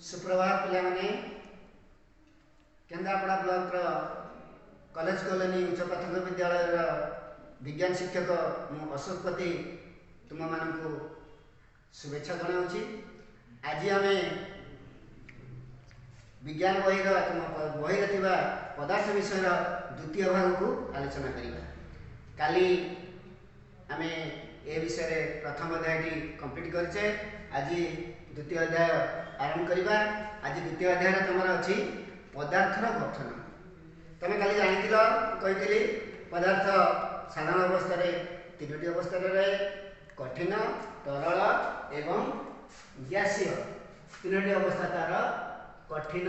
ସୁପ୍ରଭାତ ପିଲାମାନେ। କେନ୍ଦ୍ରାପଡ଼ା ବ୍ଲକର college colony ଉଚ୍ଚ ପ୍ରାଥମିକ ବିଦ୍ୟାଳୟର ବିଜ୍ଞାନ ଶିକ୍ଷକ ମୁଁ ଅଶୋକ ପତି ତୁମମାନଙ୍କୁ ଶୁଭେଚ୍ଛା ଜଣାଉଛି। ଆଜି ଆମେ ବିଜ୍ଞାନ ବହିର ତୁମ ବହିରେ ଥିବା ପଦାର୍ଥ ବିଷୟର ଦ୍ୱିତୀୟ ଭାଗକୁ ଆଲୋଚନା କରିବା। କାଲି ଆମେ ଏ ବିଷୟରେ ପ୍ରଥମ ଅଧ୍ୟାୟଟି କମ୍ପ୍ଲିଟ୍ କରିଛେ। ଆଜି ଦ୍ୱିତୀୟ ଅଧ୍ୟାୟ ଆରମ୍ଭ କରିବା। ଆଜି ଦ୍ୱିତୀୟ ଅଧ୍ୟାୟରେ ତୁମର ଅଛି ପଦାର୍ଥର ଗଠନ। ତୁମେ କାଲି ଜାଣିଥିଲ, କହିଥିଲି ପଦାର୍ଥ ସାଧାରଣ ଅବସ୍ଥାରେ ତିନୋଟି ଅବସ୍ଥାରେ ରହେ: କଠିନ, ତରଳ ଏବଂ ଗ୍ୟାସୀୟ। ତିନୋଟି ଅବସ୍ଥା ତାର କଠିନ,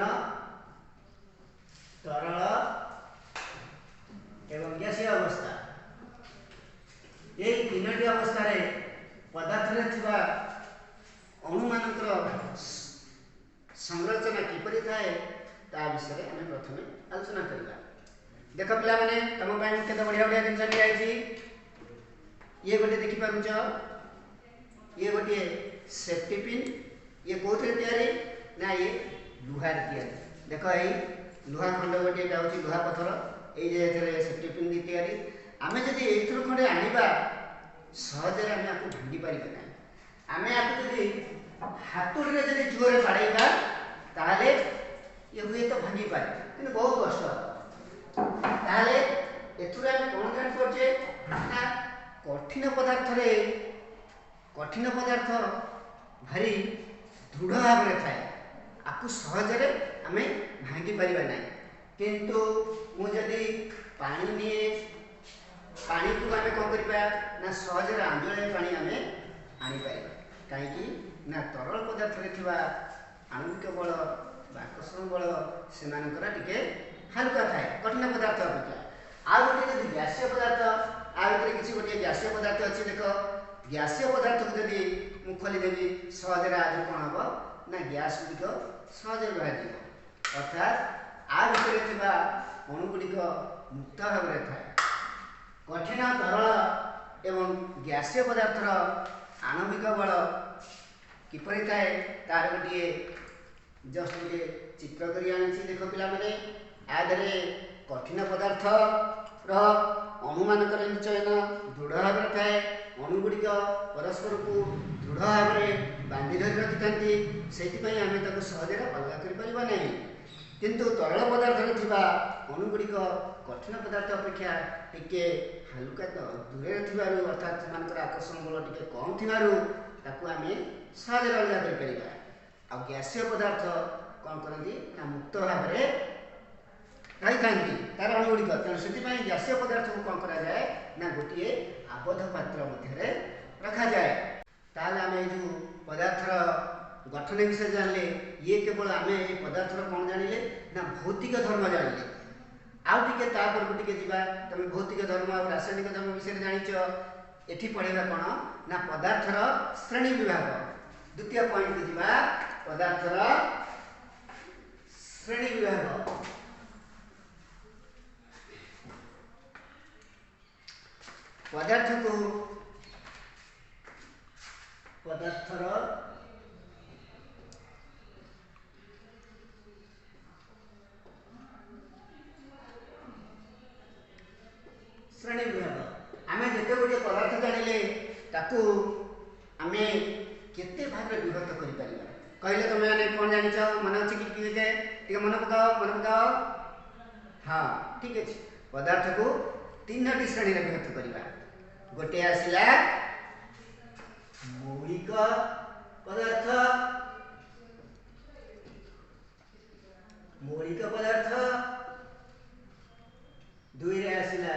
ତରଳ ଏବଂ ଗ୍ୟାସୀୟ ଅବସ୍ଥା। ଏହି ତିନୋଟି ଅବସ୍ଥାରେ ପଦାର୍ଥରେ ଥିବା ଅଣୁମାନଙ୍କର ସଂରଚନା କିପରି ଥାଏ ତା ବିଷୟରେ ଆମେ ପ୍ରଥମେ ଆଲୋଚନା କରିବା। ଦେଖ ପିଲାମାନେ, ତମ ପାଇଁ ମୁଁ କେତେ ବଢ଼ିଆ ବଢ଼ିଆ ଜିନିଷ ନେଇଆଇଛି। ଇଏ ଗୋଟେ ଦେଖିପାରୁଛ, ଇଏ ଗୋଟିଏ ସେଫ୍ଟି ପିନ୍। ଇଏ କେଉଁଥିରେ ତିଆରି ନା ଇଏ ଲୁହାରେ ତିଆରି। ଦେଖ, ଏଇ ଲୁହା ଖଣ୍ଡ ଗୋଟିଏ, ଏଇଟା ହେଉଛି ଲୁହା ପଥର। ଏଇ ଯେ ଏଥିରେ ସେଫ୍ଟି ପିନ୍ ତିଆରି। ଆମେ ଯଦି ଏଇଥିରୁ ଖଣ୍ଡେ ଆଣିବା, ସହଜରେ ଆମେ ଆକୁ ଭାଙ୍ଗି ପାରିବା ନାହିଁ। ଆମେ ଆକୁ ଯଦି ହାତୁଡ଼ିରେ ଯଦି ଜୋରରେ ବାଡ଼େଇବା, ତାହେଲେ ଇଏ ହୁଏତ ଭାଙ୍ଗିପାରେ, କିନ୍ତୁ ବହୁତ କଷ୍ଟ ହେବ। ତାହେଲେ ଏଥିରୁ ଆମେ କ'ଣ ଜାଣିପାରୁଛେ ନା କଠିନ ପଦାର୍ଥରେ କଠିନ ପଦାର୍ଥ ଭାରି ଦୃଢ଼ ଭାବରେ ଥାଏ, ଆକୁ ସହଜରେ ଆମେ ଭାଙ୍ଗି ପାରିବା ନାହିଁ। କିନ୍ତୁ ମୁଁ ଯଦି ପାଣି ନିଏ, ପାଣିକୁ ଆମେ କ'ଣ କରିବା ନା ସହଜରେ ଆଞ୍ଜୁଳାଏ ପାଣି ଆମେ ଆଣିପାରିବା। କାହିଁକି ନା ତରଳ ପଦାର୍ଥରେ ଥିବା ଆଣବିକ ବଳ ବା ଆକର୍ଷଣ ବଳ ସେମାନଙ୍କର ଟିକେ ହାଲୁକା ଥାଏ କଠିନ ପଦାର୍ଥ ଅପେକ୍ଷା। ଆଉ ଗୋଟିଏ ଯଦି ଗ୍ୟାସୀୟ ପଦାର୍ଥ, ଆ ଭିତରେ କିଛି ଗୋଟିଏ ଗ୍ୟାସୀୟ ପଦାର୍ଥ ଅଛି। ଦେଖ, ଗ୍ୟାସୀୟ ପଦାର୍ଥକୁ ଯଦି ମୁଁ ଖୋଲିଦେବି, ସହଜରେ ଆଜି କ'ଣ ହେବ ନା ଗ୍ୟାସ୍ ଗୁଡ଼ିକ ସହଜରେ ବାହାରିଯିବ। ଅର୍ଥାତ୍ ଆ ଭିତରେ ଥିବା ଅଣୁ ଗୁଡ଼ିକ ମୁକ୍ତ ଭାବରେ ଥାଏ। କଠିନ, ତରଳ ଏବଂ ଗ୍ୟାସୀୟ ପଦାର୍ଥର ଆଣବିକ ବଳ କିପରି ଥାଏ ତାର ଗୋଟିଏ ଜଷ୍ଟ ଗୋଟିଏ ଚିତ୍ର କରି ଆଣିଛି। ଦେଖ ପିଲାମାନେ, ଆ ଦେହରେ କଠିନ ପଦାର୍ଥର ଅଣୁମାନଙ୍କର ନିଚୟନ ଦୃଢ଼ ଭାବରେ ଥାଏ। ଅଣୁ ଗୁଡ଼ିକ ପରସ୍ପରକୁ ଦୃଢ଼ ଭାବରେ ବାନ୍ଧି ଧରି ରଖିଥାନ୍ତି, ସେଇଥିପାଇଁ ଆମେ ତାକୁ ସହଜରେ ଅଲଗା କରିପାରିବା ନାହିଁ। କିନ୍ତୁ ତରଳ ପଦାର୍ଥରେ ଥିବା ଅଣୁ ଗୁଡ଼ିକ କଠିନ ପଦାର୍ଥ ଅପେକ୍ଷା ଟିକେ ହାଲୁକା ଦୂରରେ ଥିବାରୁ, ଅର୍ଥାତ୍ ସେମାନଙ୍କର ଆକର୍ଷଣ ବଳ ଟିକେ କମ୍ ଥିବାରୁ ତାକୁ ଆମେ ସହଜରେ ଅଲଗା କରିପାରିବା। ଆଉ ଗ୍ୟାସୀୟ ପଦାର୍ଥ କ'ଣ କରନ୍ତି ନା ମୁକ୍ତ ଭାବରେ ରହିଥାନ୍ତି ତାର ଅଣୁ ଗୁଡ଼ିକ। ତେଣୁ ସେଥିପାଇଁ ଗ୍ୟାସୀୟ ପଦାର୍ଥକୁ କ'ଣ କରାଯାଏ ନା ଗୋଟିଏ ଆବଦ୍ଧ ପାତ୍ର ମଧ୍ୟରେ ରଖାଯାଏ। ତାହେଲେ ଆମେ ଏଇ ଯେଉଁ ପଦାର୍ଥର ଗଠନ ବିଷୟରେ ଜାଣିଲେ, ଇଏ କେବଳ ଆମେ ଏ ପଦାର୍ଥର କ'ଣ ଜାଣିଲେ ନା ଭୌତିକ ଧର୍ମ ଜାଣିଲେ। ଆଉ ଟିକେ ତାପରକୁ ଟିକେ ଯିବା। ତମେ ଭୌତିକ ଧର୍ମ ଆଉ ରାସାୟନିକ ଧର୍ମ ବିଷୟରେ ଜାଣିଛ। ଏଠି ପଢ଼ିବା କ'ଣ ନା ପଦାର୍ଥର ଶ୍ରେଣୀ ବିଭାଗ। ଦ୍ୱିତୀୟ ପଏଣ୍ଟକୁ ଯିବା, ପଦାର୍ଥର ଶ୍ରେଣୀ ବିଭାଗ। ପଦାର୍ଥକୁ ପଦାର୍ଥର ଶ୍ରେଣୀ ବିଭାଗ। ଆମେ ଯେତେ ଗୁଡ଼ିଏ ପଦାର୍ଥ ଜାଣିଲେ, ତାକୁ ଆମେ କେତେ ଭାଗରେ ବିଭକ୍ତ କରିପାରିବା କହିଲେ? ତମେ ମାନେ କ'ଣ ଜାଣିଛ? ମନେ ଅଛି କି ଟିକେ ଟିକେ ମନେ ପକାଅ, ମନେ ପକାଅ। ହଁ, ଠିକ ଅଛି। ପଦାର୍ଥକୁ ତିନୋଟି ଶ୍ରେଣୀରେ ବିଭକ୍ତ କରିବା। ଗୋଟିଏ ଆସିଲା ମୌଳିକ ପଦାର୍ଥ, ମୌଳିକ ପଦାର୍ଥ। ଦୁଇରେ ଆସିଲା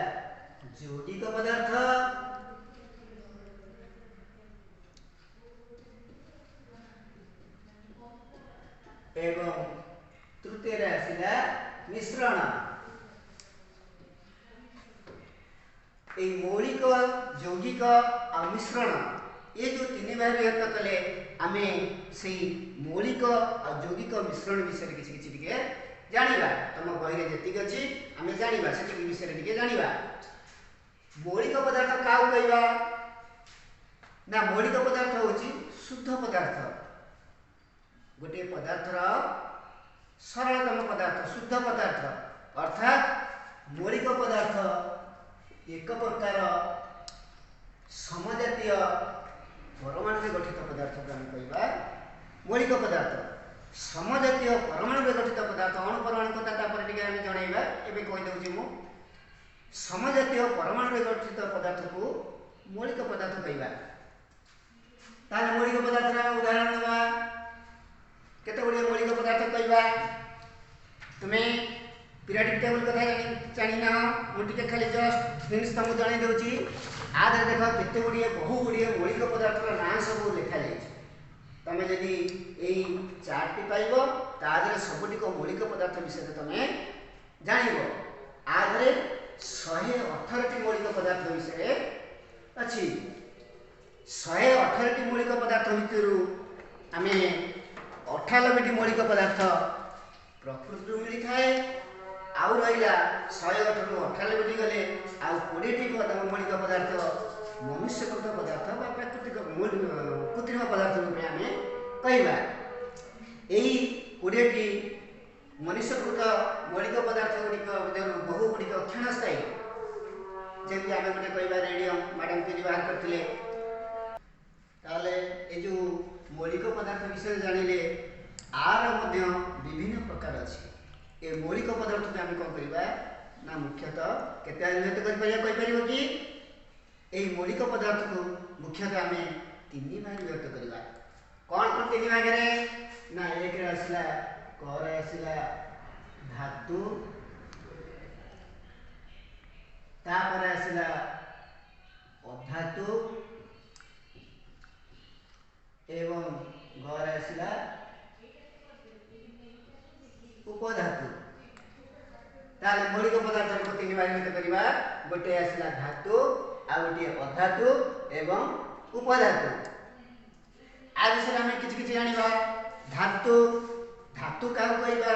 ଯୌଗିକ ପଦାର୍ଥ ଏବଂ ତୃତୀୟରେ ଆସିଲା ମିଶ୍ରଣ। ଏଇ ମୌଳିକ, ଯୌଗିକ ଆଉ ମିଶ୍ରଣ, ଏ ଯେଉଁ ତିନି ଭାଗ ବିଭକ୍ତ କଲେ, ଆମେ ସେଇ ମୌଳିକ ଆଉ ଯୌଗିକ ମିଶ୍ରଣ ବିଷୟରେ କିଛି କିଛି ଟିକେ ଜାଣିବା। ତମ ବହିରେ ଯେତିକି ଅଛି ଆମେ ଜାଣିବା, ସେତିକି ବିଷୟରେ ଟିକେ ଜାଣିବା। ମୌଳିକ ପଦାର୍ଥ କାହାକୁ କହିବା ନା ମୌଳିକ ପଦାର୍ଥ ହେଉଛି ଶୁଦ୍ଧ ପଦାର୍ଥ। ଗୋଟିଏ ପଦାର୍ଥର ସରଳତମ ପଦାର୍ଥ, ଶୁଦ୍ଧ ପଦାର୍ଥ ଅର୍ଥାତ୍ ମୌଳିକ ପଦାର୍ଥ ଏକ ପ୍ରକାର ସମଜାତୀୟ ପରମାଣୁରେ ଗଠିତ ପଦାର୍ଥକୁ ଆମେ କହିବା ମୌଳିକ ପଦାର୍ଥ। ସମଜାତୀୟ ପରମାଣୁରେ ଗଠିତ ପଦାର୍ଥ, ଅଣୁ ପରମାଣୁ କଥା ତାପରେ ଟିକେ ଆମେ ଜଣାଇବା, ଏବେ କହିଦେଉଛି ମୁଁ। ସମଜାତୀୟ ପରମାଣୁରେ ଗଠିତ ପଦାର୍ଥକୁ ମୌଳିକ ପଦାର୍ଥ କହିବା। ତାହେଲେ ମୌଳିକ ପଦାର୍ଥର ଆମେ ଉଦାହରଣ ଦେବା। କେତେ ଗୁଡ଼ିଏ ମୌଳିକ ପଦାର୍ଥ କହିବା? ତୁମେ ପିରିୟଡ଼ିକ୍ ଟେବୁଲ୍ କଥା ଜାଣିନାହ, ମୁଁ ଟିକେ ଖାଲି ଜଷ୍ଟ ଜିନିଷ ତୁମକୁ ଜଣାଇ ଦେଉଛି। ଆ ଦେହରେ ଦେଖ କେତେ ଗୁଡ଼ିଏ ବହୁ ଗୁଡ଼ିଏ ମୌଳିକ ପଦାର୍ଥର ନାଁ ସବୁ ଲେଖାଯାଇଛି। ତମେ ଯଦି ଏଇ ଚାର୍ଟଟି ପାଇବ, ତା ଦେହରେ ସବୁଟିକ ମୌଳିକ ପଦାର୍ଥ ବିଷୟରେ ତମେ ଜାଣିବ। ଆ ଦେହରେ 118ଟି ମୌଳିକ ପଦାର୍ଥ ବିଷୟରେ ଅଛି। 118ଟି ମୌଳିକ ପଦାର୍ଥ ଭିତରୁ ଆମେ 98ଟି ମୌଳିକ ପଦାର୍ଥ ପ୍ରକୃତିରୁ ମିଳିଥାଏ। ଆଉ ରହିଲା 108ରୁ 98ଟି ଗଲେ ଆଉ 20ଟି ମୌଳିକ ପଦାର୍ଥ ମନୁଷ୍ୟକୃତ ପଦାର୍ଥ ବା ପ୍ରାକୃତିକ କୃତ୍ରିମ ପଦାର୍ଥ ରୂପେ ଆମେ କହିବା। ଏଇ 20ଟି ମନୁଷ୍ୟକୃତ ମୌଳିକ ପଦାର୍ଥ ଗୁଡ଼ିକ ମଧ୍ୟରୁ ବହୁ ଗୁଡ଼ିକ କ୍ଷଣସ୍ଥାୟୀ। ଯେମିତି ଆମେ ଗୋଟେ କହିବା ରେଡ଼ିୟମ୍, ମ୍ୟାଡ଼ାମ୍ କ୍ୟୁରି ବାହାର କରିଥିଲେ। ତାହେଲେ ଏ ଯେଉଁ ମୌଳିକ ପଦାର୍ଥ ବିଷୟରେ ଜାଣିଲେ, ଆର ମଧ୍ୟ ବିଭିନ୍ନ ପ୍ରକାର ଅଛି। ଏ ମୌଳିକ ପଦାର୍ଥକୁ ଆମେ କ'ଣ କରିବା ନା ମୁଖ୍ୟତଃ କେତେ ବିଭକ୍ତ କରିପାରିବା, କହିପାରିବ କି? ଏଇ ମୌଳିକ ପଦାର୍ଥକୁ ମୁଖ୍ୟତଃ ଆମେ ତିନି ଭାଗ ବିଭକ୍ତ କରିବା। କ'ଣ କ'ଣ ତିନି ଭାଗରେ? ନା ଏକରେ ଆସିଲା, କରେ ଆସିଲା ଧାତୁ, ତାପରେ ଆସିଲା ଅଧାତୁ ଏବଂ ଗରେ ଆସିଲା ଉପଧାତୁ। ତାହେଲେ ମୌଳିକ ପଦାର୍ଥକୁ ତିନି ଭାଗ ବିଭକ୍ତ କରିବା। ଗୋଟିଏ ଆସିଲା ଧାତୁ, ଆଉ ଗୋଟିଏ ଅଧାତୁ ଏବଂ ଉପଧାତୁ। ଆ ବିଷୟରେ ଆମେ କିଛି କିଛି ଜାଣିବା। ଧାତୁ, ଧାତୁ କାହାକୁ କହିବା?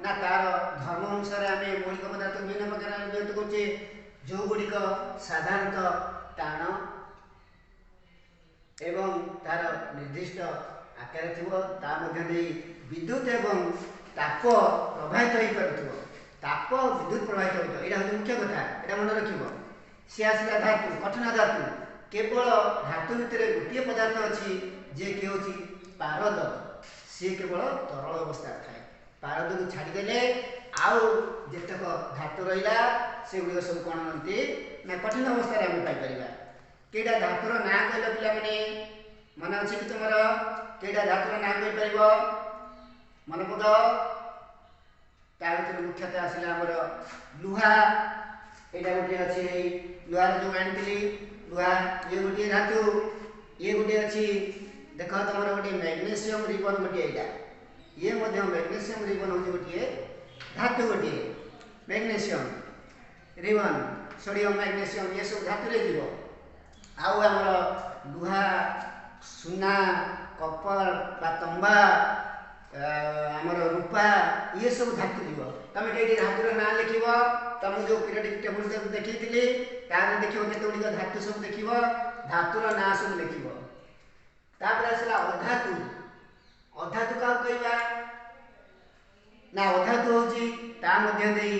ନା ତାର ଧର୍ମ ଅନୁସାରେ ଆମେ ମୌଳିକ ପଦାର୍ଥ ବିଭିନ୍ନ ପ୍ରକାର ବିଭକ୍ତ କରୁଛେ। ଯେଉଁଗୁଡ଼ିକ ସାଧାରଣତଃ ଟାଣ ଏବଂ ତାର ନିର୍ଦ୍ଦିଷ୍ଟ ଆକାର ଥିବ, ତା ମଧ୍ୟ ଦେଇ ବିଦ୍ୟୁତ ଏବଂ ତାପ ପ୍ରବାହିତ ହୋଇପାରୁଥିବ। ତାପ ବିଦ୍ୟୁତ ପ୍ରବାହିତ ହେଉଥିବ, ଏଇଟା ହେଉଛି ମୁଖ୍ୟ କଥା, ଏଇଟା ମନେ ରଖିବ। ସିଏ ଆସିଲା ଧାତୁ, କଠିନ ଧାତୁ। କେବଳ ଧାତୁ ଭିତରେ ଗୋଟିଏ ପଦାର୍ଥ ଅଛି ଯିଏକି ହେଉଛି ପାରଦ, ସିଏ କେବଳ ତରଳ ଅବସ୍ଥାରେ ଥାଏ। ପାରଦକୁ ଛାଡ଼ିଦେଲେ ଆଉ ଯେତେକ ଧାତୁ ରହିଲା ସେଗୁଡ଼ିକ ସବୁ କ'ଣ ରହନ୍ତି ନା କଠିନ ଅବସ୍ଥାରେ ଆମେ ପାଇପାରିବା। କେଇଟା ଧାତୁର ନାଁ କହିଲ ପିଲାମାନେ? ମନେ ଅଛି କି ତୁମର? କେଇଟା ଧାତୁର ନାଁ କହିପାରିବ? ମନେ ପକାଅ। ତା ଭିତରୁ ମୁଖ୍ୟତଃ ଆସିଲା ଆମର ଲୁହା, ଏଇଟା ଗୋଟିଏ ଅଛି। ଏଇ ଲୁହାର ଯେଉଁ ଆଣିଥିଲି ଲୁହା, ଇଏ ଗୋଟିଏ ଧାତୁ। ଇଏ ଗୋଟିଏ ଅଛି ଦେଖ ତୁମର ଗୋଟିଏ ମ୍ୟାଗ୍ନେସିୟମ୍ ରିବନ୍ ଗୋଟିଏ, ଏଇଟା ଇଏ ମଧ୍ୟ ମ୍ୟାଗ୍ନେସିୟମ୍ ରିବନ୍ ହେଉଛି ଗୋଟିଏ ଧାତୁ ଗୋଟିଏ। ମ୍ୟାଗ୍ନେସିୟମ୍ ରିବନ୍, ସୋଡ଼ିୟମ୍ ମ୍ୟାଗ୍ନେସିୟମ୍, ଇଏ ସବୁ ଧାତୁରେ ଯିବ। ଆଉ ଆମର ଲୁହା, ସୁନା, କପର ବା ତମ୍ବା, ଆମର ରୂପା, ଇଏ ସବୁ ଧାତୁ ଯିବ। ତମେ କେଇଟି ଧାତୁର ନାଁ ଲେଖିବ? ତମକୁ ଯେଉଁ ପିରିୟଡ଼ିକ୍ ଟେବୁଲ୍ ସବୁ ଦେଖେଇଥିଲି, ତାରେ ଦେଖିବ କେତେ ଗୁଡ଼ିକ ଧାତୁ ସବୁ ଦେଖିବ, ଧାତୁର ନାଁ ସବୁ ଲେଖିବ। ତାପରେ ଆସିଲା ଅଧାତୁ। ଅଧାତୁ କାହାକୁ କହିବା? ନା ଅଧାତୁ ହେଉଛି ତା ମଧ୍ୟ ଦେଇ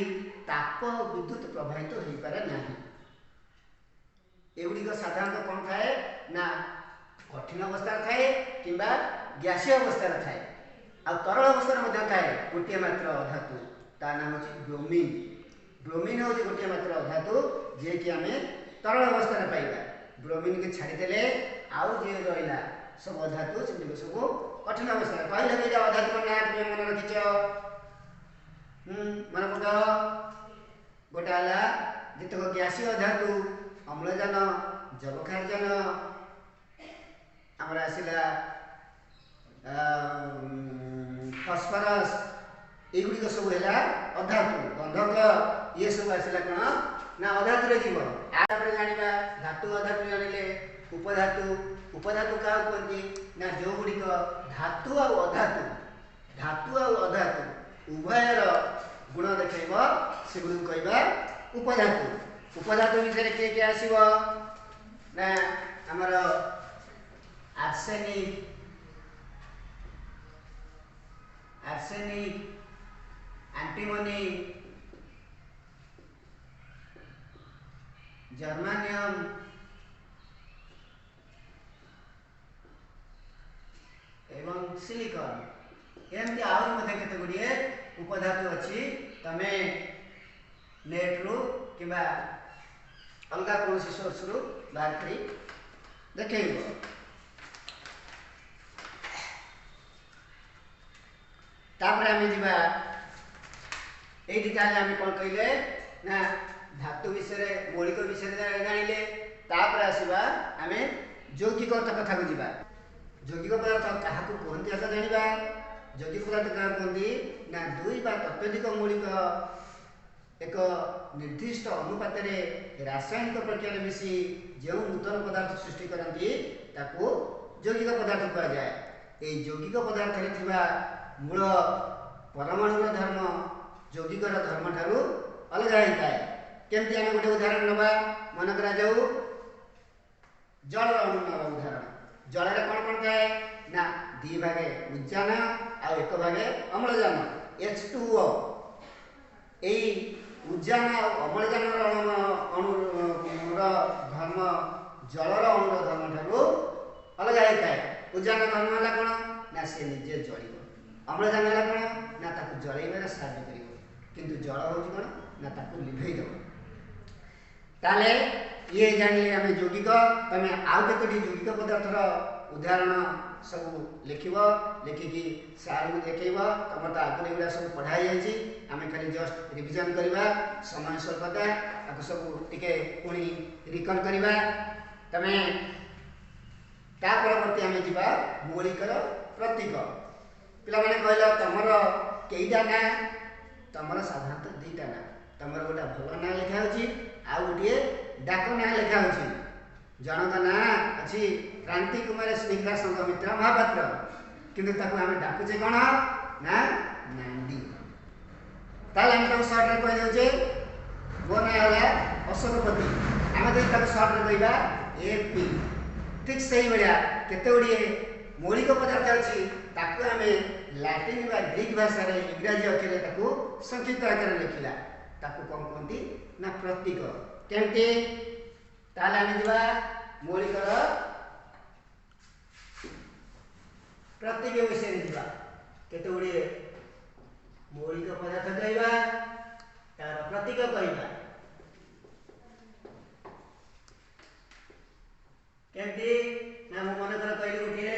ତାପ ବିଦ୍ୟୁତ ପ୍ରବାହିତ ହୋଇପାରେ ନାହିଁ। ଏଗୁଡ଼ିକ ସାଧାରଣତଃ କ'ଣ ଥାଏ? ନା କଠିନ ଅବସ୍ଥାରେ ଥାଏ କିମ୍ବା ଗ୍ୟାସୀୟ ଅବସ୍ଥାରେ ଥାଏ, ଆଉ ତରଳ ଅବସ୍ଥାରେ ମଧ୍ୟ ଥାଏ। ଗୋଟିଏ ମାତ୍ର ଅଧାତୁ, ତା ନାଁ ହେଉଛି ବ୍ରୋମିନ୍। ବ୍ରୋମିନ୍ ହେଉଛି ଗୋଟିଏ ମାତ୍ର ଅଧାତୁ ଯିଏକି ଆମେ ତରଳ ଅବସ୍ଥାରେ ପାଇବା। ବ୍ରୋମିନ୍କି ଛାଡ଼ିଦେଲେ ଆଉ ଯିଏ ରହିଲା ସବୁ ଅଧାତୁ, ସେଗୁଡ଼ିକ ସବୁ କଠିନ ଅବସ୍ଥାରେ। କହିଲେ ଦୁଇଟା ଅଧାତୁର ନାଁ ତୁମେ ମନେ ରଖିଛ? ମନେ ପକାଅ। ଗୋଟେ ହେଲା ଯେତେକ ଗ୍ୟାସୀୟ ଅଧାତୁ, ଅମ୍ଳଜାନ, ଯବକ୍ଷାରଜାନ, ଆମର ଆସିଲା ଫସଫରସ୍, ଏଇଗୁଡ଼ିକ ସବୁ ହେଲା ଅଧାତୁ। ଗନ୍ଧକ, ଇଏ ସବୁ ଆସିଲା କ'ଣ ନା ଅଧାତୁରେ ଯିବ। ତାପରେ ଜାଣିବା ଧାତୁ ଅଧାତୁ ଜାଣିଲେ, ଉପଧାତୁ। ଉପଧାତୁ କାହାକୁ କୁହନ୍ତି? ନା ଯେଉଁଗୁଡ଼ିକ ଧାତୁ ଆଉ ଅଧାତୁ, ଧାତୁ ଆଉ ଅଧାତୁ ଉଭୟର ଗୁଣ ଦେଖାଇବ, ସେଗୁଡ଼ିକୁ କହିବା ଉପଧାତୁ। ଉପଧାତୁ ବିଷୟରେ କିଏ କିଏ ଆସିବ? ନା ଆମର ଆର୍ସେନିକ୍, ଆର୍ସେନିକ୍, ଆଣ୍ଟିମନି, ଜର୍ମାନିୟମ ଏବଂ ସିଲିକନ୍। ଏମିତି ଆହୁରି ମଧ୍ୟ କେତେ ଗୁଡ଼ିଏ ଉପଧାତୁ ଅଛି, ତମେ ନେଟ୍ରୁ କିମ୍ବା ଅଲଗା କୌଣସି ସୋର୍ସରୁ ବାହାର କରି ଦେଖେଇବ। ତାପରେ ଆମେ ଯିବା ଏଇଠି। ତାହେଲେ ଆମେ କ'ଣ କହିଲେ ନା ଧାତୁ ବିଷୟରେ, ମୌଳିକ ବିଷୟରେ ଜାଣିଲେ। ତାପରେ ଆସିବା ଆମେ ଯୌଗିକ କଥାକୁ ଯିବା। ଯୌଗିକ ପଦାର୍ଥ କାହାକୁ କୁହନ୍ତି ଆସ ଜାଣିବା। ଯୌଗିକ ପଦାର୍ଥ କାହାକୁ କୁହନ୍ତି ନା ଦୁଇ ବା ତତ୍ତ୍ୱଧିକ ମୌଳିକ ଏକ ନିର୍ଦ୍ଦିଷ୍ଟ ଅନୁପାତରେ ରାସାୟନିକ ପ୍ରକ୍ରିୟାରେ ମିଶି ଯେଉଁ ନୂତନ ପଦାର୍ଥ ସୃଷ୍ଟି କରନ୍ତି ତାକୁ ଯୌଗିକ ପଦାର୍ଥ କୁହାଯାଏ। ଏହି ଯୌଗିକ ପଦାର୍ଥରେ ଥିବା ମୂଳ ପରମାଣୁର ଧର୍ମ ଯୌଗିକର ଧର୍ମଠାରୁ ଅଲଗା ହୋଇଥାଏ। କେମିତି? ଆମେ ଗୋଟେ ଉଦାହରଣ ନେବା। ମନେ କରାଯାଉ ଜଳର ଅଣୁ ନେବା ଉଦାହରଣ। ଜଳରେ କ'ଣ କ'ଣ ଥାଏ ନା 2 ଭାଗେ ଉଦ୍ଜାନ ଆଉ 1 ଭାଗେ ଅମ୍ଳଜାନ, H2O। ଏଇ ଉଦ୍ଜାନ ଆଉ ଅମ୍ଳଜାନର ଅଣୁର ଧର୍ମ ଜଳର ଅଣୁର ଧର୍ମ ଠାରୁ ଅଲଗା ହେଇଥାଏ। ଉଦ୍ଜାନ ଧର୍ମ ହେଲା କ'ଣ ନା ସେ ନିଜେ ଜଳିବ। ଅମ୍ଳଜାନ ହେଲା କ'ଣ ନା ତାକୁ ଜଳେଇବାରେ ସାହାଯ୍ୟ କରିବ। କିନ୍ତୁ ଜଳ ହେଉଛି କ'ଣ ନା ତାକୁ ଲିଭେଇ ଦେବ। ତାହେଲେ ଇଏ ଜାଣିଲେ ଆମେ ଯୌଗିକ। ତମେ ଆଉ କେତୋଟି ଯୌଗିକ ପଦାର୍ଥର ଉଦାହରଣ ସବୁ ଲେଖିବ, ଲେଖିକି ସାର୍ଙ୍କୁ ଦେଖେଇବ। ତମର ତ ଆଗରୁ ଏଗୁଡ଼ା ସବୁ ପଢ଼ା ହେଇଯାଇଛି, ଆମେ ଖାଲି ଜଷ୍ଟ ରିଭିଜନ୍ କରିବା। ସମୟ ସ୍ୱଳ୍ପତା, ତାକୁ ସବୁ ଟିକେ ପୁଣି ରିକଲ୍ କରିବା ତମେ। ତା ପରବର୍ତ୍ତୀ ଆମେ ଯିବା ମୌଳିକର ପ୍ରତୀକ। ପିଲାମାନେ କହିଲ ତମର କେଇଟା ନାଁ? ତମର ସାଧାରଣତଃ 2ଟା ନାଁ। ତମର ଗୋଟେ ଭଲ ନାଁ ଲେଖା ହେଉଛି ଆଉ ଗୋଟିଏ ଡାକ ନାଁ ଲେଖା ହେଉଛି। ଜଣଙ୍କ ନାଁ ଅଛି କ୍ରାନ୍ତି କୁମାର ସ୍ନିଗ୍ଧା ସଂଘମିତ୍ରା ମହାପାତ୍ର, କିନ୍ତୁ ତାକୁ ଆମେ ଡାକୁଛେ କ'ଣ ନା ନାଣ୍ଡି। ତାହେଲେ ଆମେ ତାକୁ ସର୍ଟରେ କହିଦେଉଛେ, ମୋ ନାଁ ହେଲା ଅଶୋକପତି, ଆମେ ଯଦି ତାକୁ ସର୍ଟରେ କହିବା ଏ ପି। ଠିକ୍ ସେଇଭଳିଆ କେତେ ଗୁଡ଼ିଏ ମୌଳିକ ପଦାର୍ଥ ଅଛି, ତାକୁ ଆମେ ଲାଟିନ୍ ବା ଗ୍ରୀକ୍ ଭାଷାରେ ଇଂରାଜୀ ଅକ୍ଷରରେ ତାକୁ ସଂକ୍ଷିପ୍ତ ଆକାରରେ ଲେଖିଲା, ତାକୁ କ'ଣ କୁହନ୍ତି ନା ପ୍ରତୀକ। କେମିତି? ତାହେଲେ ଆମେ ଯିବା ମୌଳିକର ପ୍ରତୀକ ବିଷୟରେ ଯିବା। କେତେ ଗୁଡ଼ିଏ ମୌଳିକ ପଦାର୍ଥ କହିବା, ତାର ପ୍ରତୀକ କହିବା। କେମିତି ନା ମୁଁ ମନେକର କହିଲି ଗୋଟିଏ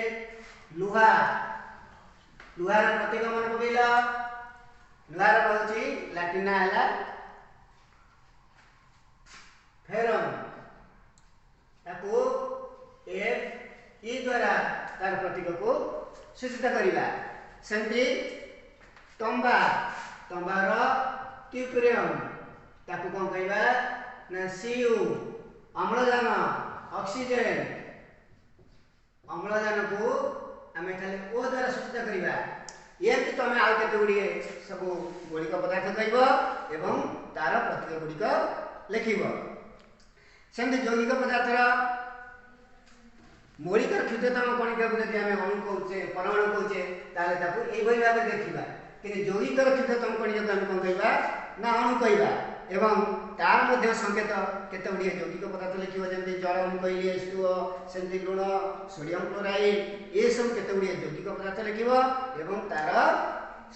ଲୁହା, ଲୁହାର ପ୍ରତୀକ ମନେ ପକେଇଲ। ଲୁହାର ରହୁଛି ଲାଟିନ୍ ନାଁ ହେଲା ଫେରମ୍, ତାକୁ ଏଫ୍ ଇ ଦ୍ୱାରା ତାର ପ୍ରତୀକକୁ ସୂଚିତ କରିବା। ସେମିତି ତମ୍ବା, ତମ୍ବାର କ୍ୟୁପ୍ରିୟମ୍, ତାକୁ କ'ଣ କହିବା ନା ସିୟୁ। ଅମ୍ଳଜାନ ଅକ୍ସିଜେନ୍, ଅମ୍ଳଜାନକୁ ଆମେ ଖାଲି ଓ ଦ୍ୱାରା ସୂଚିତ କରିବା। ଏମିତି ତମେ ଆଉ କେତେ ଗୁଡ଼ିଏ ସବୁ ମୌଳିକ ପଦାର୍ଥ କହିବ ଏବଂ ତାର ପ୍ରତୀକ ଗୁଡ଼ିକ ଲେଖିବ। ସେମିତି ଯୌଗିକ ପଦାର୍ଥର ମୌଳିକର କ୍ଷୁଦ୍ରତମ କଣିକାକୁ ଯଦି ଆମେ ଅଣୁ କହୁଛେ, ପରମାଣୁ କହୁଛେ, ତାହେଲେ ତାକୁ ଏଇଭଳି ଭାବରେ ଦେଖିବା। କିନ୍ତୁ ଯୌଗିକର କ୍ଷୁଦ୍ରତମ କଣିକାକୁ ଆମେ କ'ଣ କହିବା ନା ଅଣୁ କହିବା, ଏବଂ ତାର ମଧ୍ୟ ସଂକେତ କେତେ ଗୁଡ଼ିଏ ଯୌଗିକ ପଦାର୍ଥ ଲେଖିବ। ଯେମିତି ଜଳ ମୁଁ କହିଲି H2O, ସେମିତି ଲୁଣ, ସୋଡ଼ିୟମ କ୍ଲୋରାଇଡ୍, ଏସବୁ କେତେ ଗୁଡ଼ିଏ ଯୌଗିକ ପଦାର୍ଥ ଲେଖିବ ଏବଂ ତାର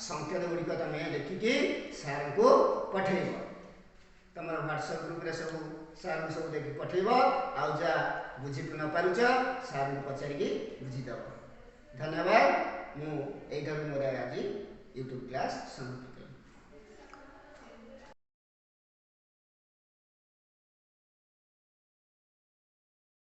ସଂକେତ ଗୁଡ଼ିକ ତମେ ଲେଖିକି ସାର୍ଙ୍କୁ ପଠେଇବ। ତମର ହ୍ୱାଟ୍ସଆପ୍ ଗ୍ରୁପ୍ରେ ସବୁ ସାର୍ଙ୍କୁ ସବୁ ଦେଖି ପଠେଇବ। ଆଉ ଯାହା ବୁଝି ନ ପାରୁଛ ସାର୍ଙ୍କୁ ପଚାରିକି ବୁଝିଦେବ। ଧନ୍ୟବାଦ। ମୁଁ ଏଇଠାରୁ ମୋର ଆଜି ୟୁଟ୍ୟୁବ୍ କ୍ଲାସ୍ ସମାପ୍ତ କଲି।